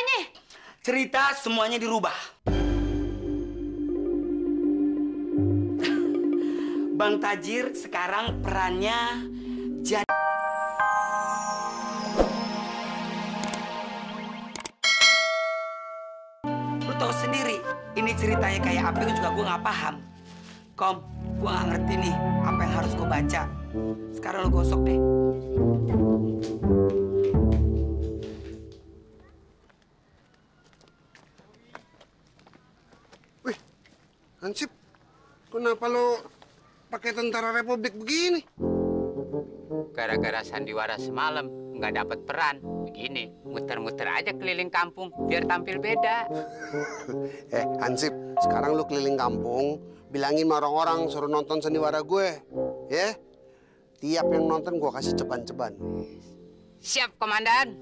ceritanya? Cerita semuanya dirubah. Bang Tajir sekarang perannya jadi... Lu tahu sendiri, ini ceritanya kayak apa juga gue nggak paham. Kom, gue nggak ngerti nih apa yang harus gue baca. Sekarang lu gosok deh. Wih, Hansip, kenapa lo pakai tentara Republik begini? Gara-gara sandiwara semalam nggak dapat peran. Begini, muter-muter aja keliling kampung biar tampil beda. Hansip, sekarang lo keliling kampung, bilangin sama orang-orang suruh nonton sandiwara gue, ya? Tiap yang nonton gue kasih ceban-ceban. Siap, Komandan.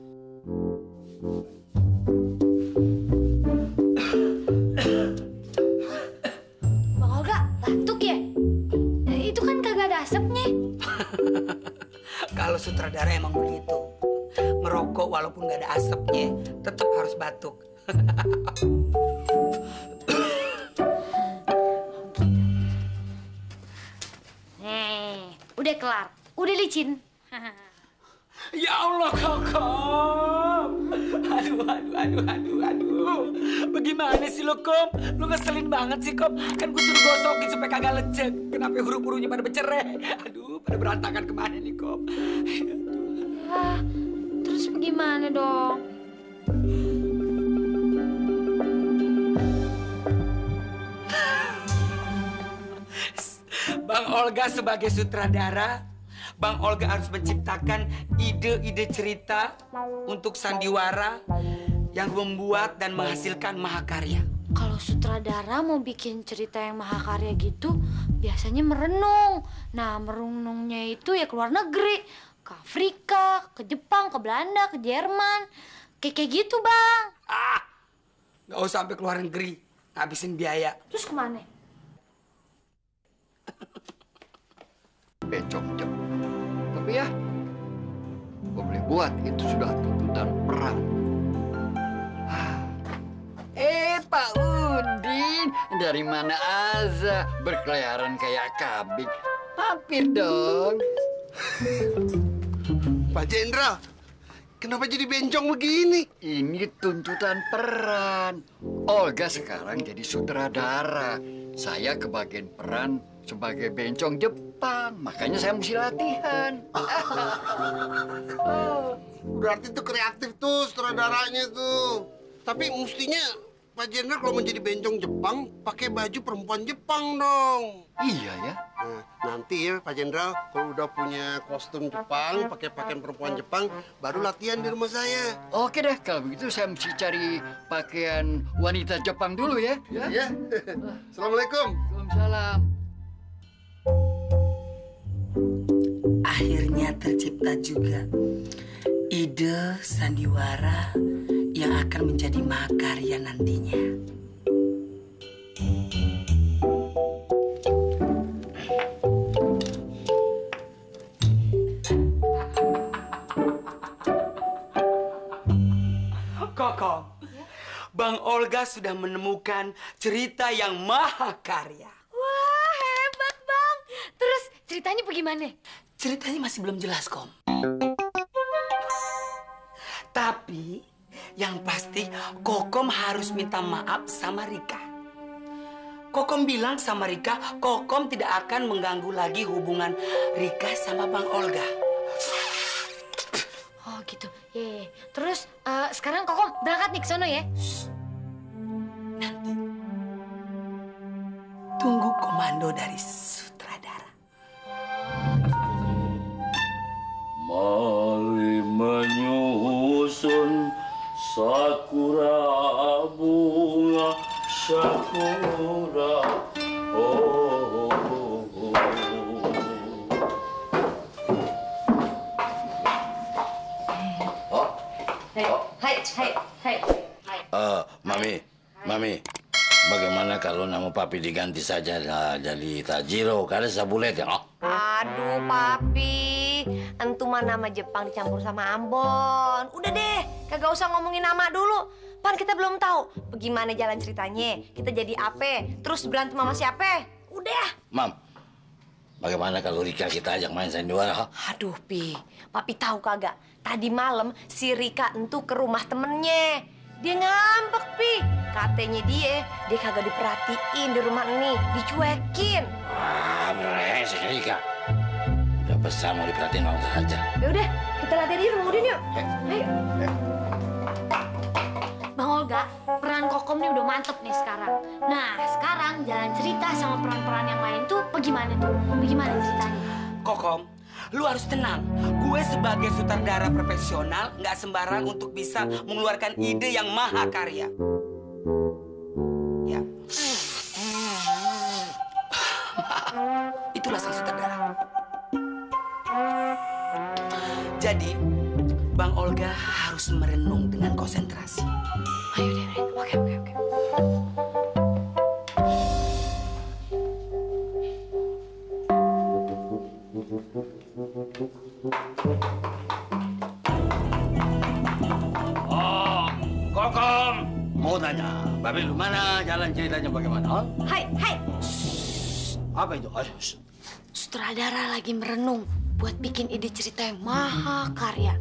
Bang Olga, batuk ya? Itu kan kagak ada asapnya. Kalau sutradara emang begitu. Ngerokok walaupun nggak ada asapnya, tetap harus batuk. Udah kelar, udah licin. Ya Allah, Kokom. Aduh. Bagaimana sih lo, Kom? Lo ngeselin banget sih, Kom. Kan gue suruh gosokin supaya kagak lecek. Kenapa huruf-hurufnya pada bercerai? Aduh, pada berantakan kemana nih, Kom? Wah, terus bagaimana dong? Bang Olga sebagai sutradara, Bang Olga harus menciptakan ide-ide cerita untuk sandiwara yang membuat dan menghasilkan mahakarya. Kalau sutradara mau bikin cerita yang mahakarya gitu, biasanya merenung. Nah, merenungnya itu ya ke luar negeri. Ke Afrika, ke Jepang, ke Belanda, ke Jerman. Kayak gitu, Bang. Nggak usah sampai ke luar negeri, ngabisin biaya. Terus kemana? Bencong jam. Tapi ya, gue boleh buat itu sudah tuntutan perang. Pak Udin, dari mana aja berkeliaran kayak kambing? Hampir dong. Pak Jenderal, kenapa jadi bencong begini? Ini tuntutan peran. Olga sekarang jadi sutradara. Saya kebagian peran sebagai bencong Jepang. Makanya saya mesti latihan. Berarti tuh kreatif tuh sutradaranya tuh. Tapi mestinya Pak Jenderal kalau menjadi bencong Jepang, pakai baju perempuan Jepang dong. Iya ya. Nah, nanti ya Pak Jenderal, kalau udah punya kostum Jepang, pakai pakaian perempuan Jepang, baru latihan di rumah saya. Oke deh, kalau begitu saya mesti cari pakaian wanita Jepang dulu ya. Ya. Assalamualaikum. Waalaikumsalam. Akhirnya tercipta juga ide sandiwara yang akan menjadi mahakarya nantinya. Kokom, Bang Olga sudah menemukan cerita yang mahakarya. Wah, hebat, Bang. Terus ceritanya bagaimana? Ceritanya masih belum jelas, Kom. Tapi yang pasti Kokom harus minta maaf sama Rika. Kokom bilang sama Rika, Kokom tidak akan mengganggu lagi hubungan Rika sama Bang Olga. Oh gitu. Ye. Terus sekarang Kokom berangkat nih ke sono ya? Nanti tunggu komando dari sutradara. Mari menyusun sakura bunga sakura. Mami, bagaimana kalau nama papi diganti saja jadi Tajiro? Karena Sabulet ya? Aduh, Papi. Entu mah nama Jepang dicampur sama Ambon. Udah deh, kagak usah ngomongin nama dulu. Pan kita belum tahu bagaimana jalan ceritanya. Kita jadi apa? Terus berantem sama siapa? Udah. Mam, bagaimana kalau Rika kita ajak main sandiwara? Ha? Aduh, Pi. Papi tahu kagak? Tadi malam si Rika entu ke rumah temennya. Dia ngambek, Pi. Katanya dia kagak diperhatiin di rumah ini, dicuekin. Wah, brengsek Rika. Udah besar mau diperhatiin orang saja. Ya udah, kita latihan di rumah Udin yuk. Ayo. Bang Olga, peran Kokom nih udah mantep nih sekarang. Nah, sekarang jalan cerita sama peran-peran yang lain tuh bagaimana tuh? Bagaimana ceritanya? Kokom, lu harus tenang. Gue sebagai sutradara profesional nggak sembarang untuk bisa mengeluarkan ide yang mahakarya. Ya. Itulah sang sutradara. Jadi, Bang Olga harus merenung dengan konsentrasi. Ayo deh, oke. Oh, Kokom. Mau tanya, Babe lu mana? Jalan ceritanya bagaimana? Ha? Hai. Apa itu? Ayo. Sutradara lagi merenung buat bikin ide cerita yang mahakarya.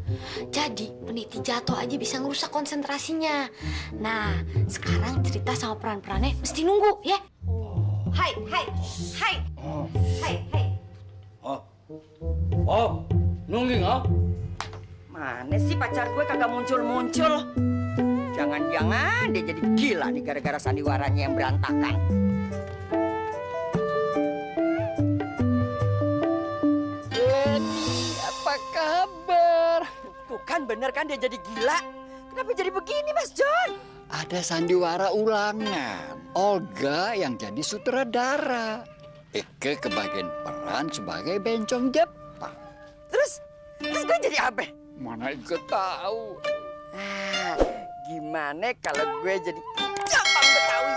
Jadi peniti jatuh aja bisa ngerusak konsentrasinya. Nah, sekarang cerita sama peran-perannya mesti nunggu ya. Hai. Oh, nungging, ha? Mana sih pacar gue kagak muncul-muncul? Jangan-jangan dia jadi gila nih gara-gara sandiwaranya yang berantakan. Apa kabar? Tuh kan bener kan dia jadi gila? Kenapa jadi begini Mas John? Ada sandiwara ulangan. Olga yang jadi sutradara. Eke kebagian peran sebagai bencong Jepang. Terus gue jadi apa? Mana Eke tahu? Gimana kalau gue jadi Jepang Betawi?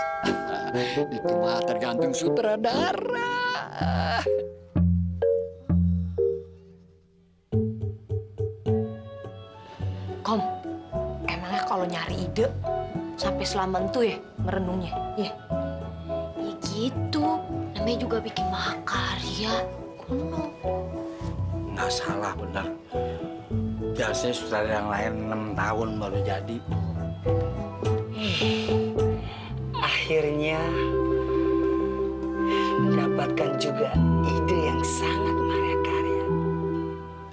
Itu mah tergantung sutradara. Kom, emangnya kalau nyari ide sampai selama itu ya merenungnya, ya? Ya gitu, namanya juga bikin mahakarya. Kuno. Nggak salah, benar. Biasanya sutradara yang lain 6 tahun baru jadi. Akhirnya mendapatkan juga ide yang sangat mahakarya.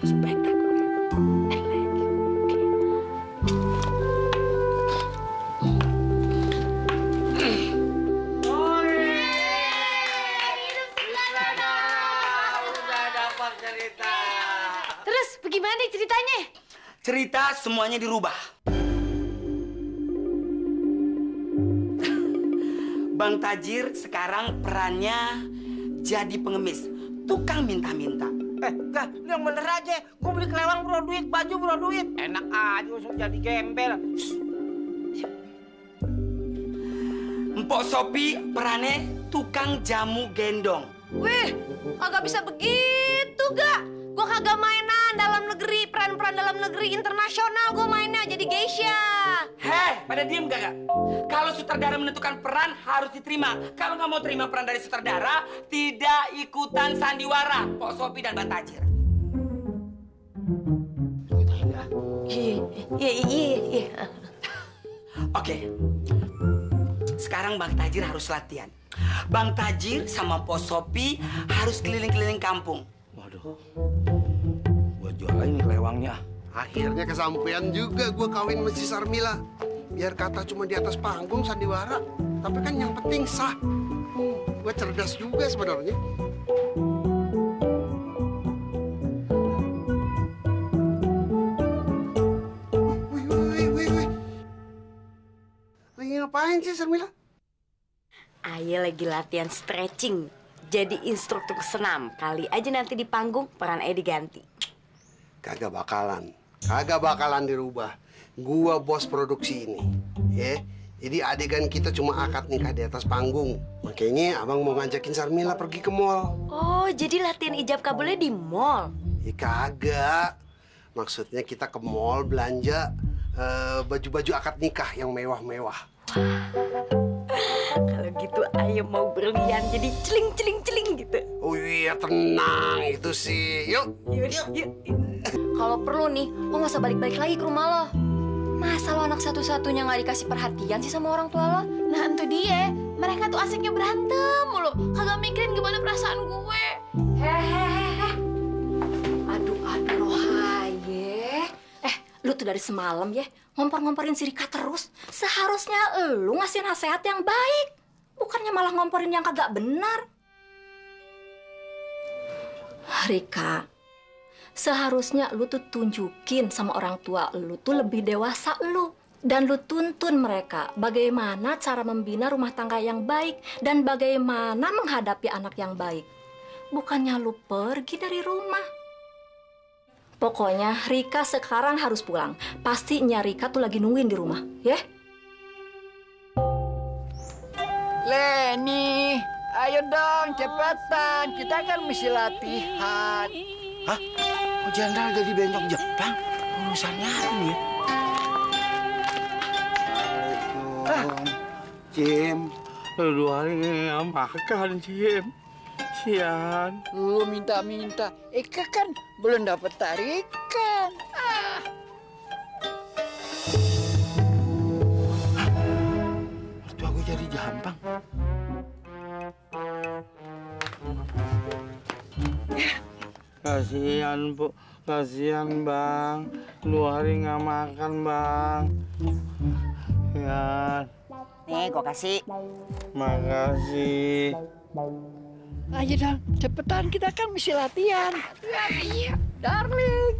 Spektakuler. Terus bagaimana ceritanya? Cerita semuanya dirubah. Bang Tajir sekarang perannya jadi pengemis, tukang minta-minta. Enggak, yang bener aja. Gue beli kelewang bro duit, baju bro duit. Enak aja langsung jadi gembel. Mpok Sopi perannya tukang jamu gendong. Wih, kagak bisa begitu gak? Gue kagak mainan dalam negeri, peran-peran dalam negeri internasional gue mainnya jadi geisha. Heh, pada diem gak? Kalau sutradara menentukan peran harus diterima. Kalau nggak mau terima peran dari sutradara, tidak ikutan sandiwara. Pok Sopi dan Bang Tajir. Iya. Oke. Sekarang Bang Tajir harus latihan. Bang Tajir sama Pok Sopi harus keliling-keliling kampung. Waduh, gua jualin nih kelewangnya. Akhirnya kesampean juga gue kawin sama si Sarmila. Biar kata cuma di atas panggung sandiwara, tapi kan yang penting sah. Gue cerdas juga sebenarnya. Wih. Lagi ngapain sih Sarmila? Ayo lagi latihan stretching. Jadi instruktur senam. Kali aja nanti di panggung peran Edi ganti. Kagak bakalan dirubah. Gua bos produksi ini, ya. Jadi adegan kita cuma akad nikah di atas panggung. Makanya abang mau ngajakin Sarmila pergi ke mall. Oh, jadi latihan ijab kabulnya di mall? Ya kagak. Maksudnya kita ke mall belanja. baju-baju akad nikah yang mewah-mewah. Kalau gitu ayo mau berlian jadi celing gitu. Oh iya, tenang itu sih. Yuk. Yuk. Kalau perlu nih, lo nggak usah balik-balik lagi ke rumah lo. Masa lo anak satu-satunya nggak dikasih perhatian sih sama orang tua lo? Nah itu dia, mereka tuh asiknya berantem mulu. Kagak mikirin gimana perasaan gue. Hehehe. Aduh, Rohaye. Lu tuh dari semalam ya, ngompor-ngomporin si Rika terus. Seharusnya lu ngasih nasihat yang baik. Bukannya malah ngomporin yang kagak benar. Rika, seharusnya lu tuh tunjukin sama orang tua lu tuh lebih dewasa lu. Dan lu tuntun mereka bagaimana cara membina rumah tangga yang baik dan bagaimana menghadapi anak yang baik. Bukannya lu pergi dari rumah. Pokoknya Rika sekarang harus pulang. Pastinya Rika tuh lagi nungguin di rumah, ya? Leni, ayo dong cepetan. Kita kan mesti latihan. Hah? Kok Jenderal jadi bencong Jepang? Urusannya apa nih? Jim, lu hari nggak makan, Jim. Sian. Lu minta-minta. Eka kan belum dapat tarikan. Mertua gue jadi jampang. Kasihan, Bu. Kasihan, Bang. 2 hari nggak makan, Bang. Ya. Nih, gua kasih. Makasih. Ayo dong, cepetan kita kan mesti latihan. Iya, darling.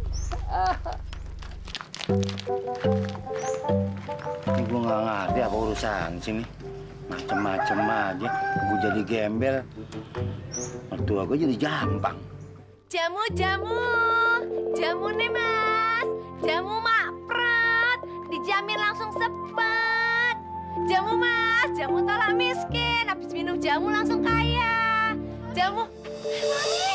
Ini gue nggak ngerti apa urusan sini. Macem-macem aja. Gue jadi gembel. Mertua gue jadi jampang. Jamu nih mas, jamu mak prat, dijamin langsung sepet. Jamu mas, jamu tolak miskin, habis minum jamu langsung kaya. Jamu, Mami.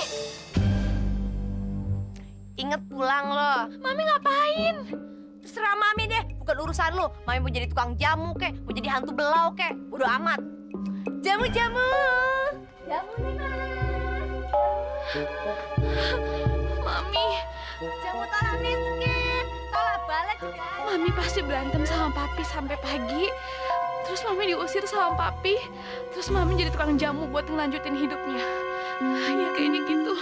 Ingat pulang loh. Mami ngapain? Terserah Mami deh, bukan urusan lo. Mami mau jadi tukang jamu kek, mau jadi hantu belau kek, bodo amat. Jamu nih mas. Mami, jamu tolak miskin, tolak balik kan. Mami pasti berantem sama papi sampai pagi. Terus Mami diusir sama papi. Terus Mami jadi tukang jamu buat ngelanjutin hidupnya. Ya kayaknya gitu.